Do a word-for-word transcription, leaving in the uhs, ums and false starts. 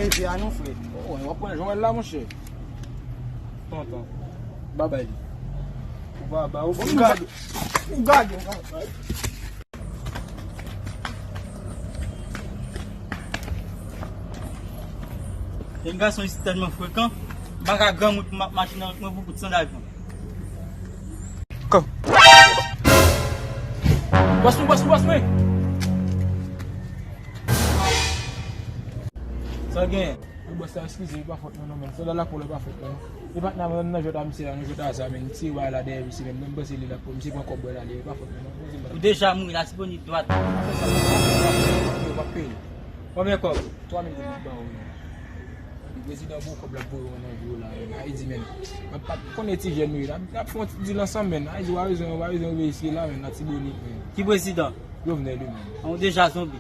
Epi a nou, frè. Oh, w ap pran jwèl la, monchè. Tonton. Babay li. Ou pa ba, ou gade. Ou gade. Yon gason isi tèlman frekan, m pa ka granmoun pou m ap mache nan wout mwen pou kout sandal mwen. Bòs mwen, bòs mwen, bòs mwen! Sa w genyen? Wi, bòs la, eskize, e pa fòt mwen non, men. Sandal la pou lè pa fòt mwen non. E patnè mwen menm nan jwèt a misye la, nan jwèt a sa, men. Misye wè la dèyè misye menm, menm panse li la pou misye pran kòb mwen la, li, e pa fòt mwen non. Ou deja mouri, la disponib dwat. Yo pa peye. Konbyen kòb? Twa mil goud m ap ba w, men. Prezidan gwo kòb l ap voye w nan vi w la, men. Ayiti, men. Mwen pa t konnen ti jèn nou ye la. N ap fè yon ti dil ansanm, men. Ayiti, w a bezwen, w a bezwen veye isit la, men, nan Tibonit, men. Ki prezidan? Jovenel, wi, men. Ou deja zonbi.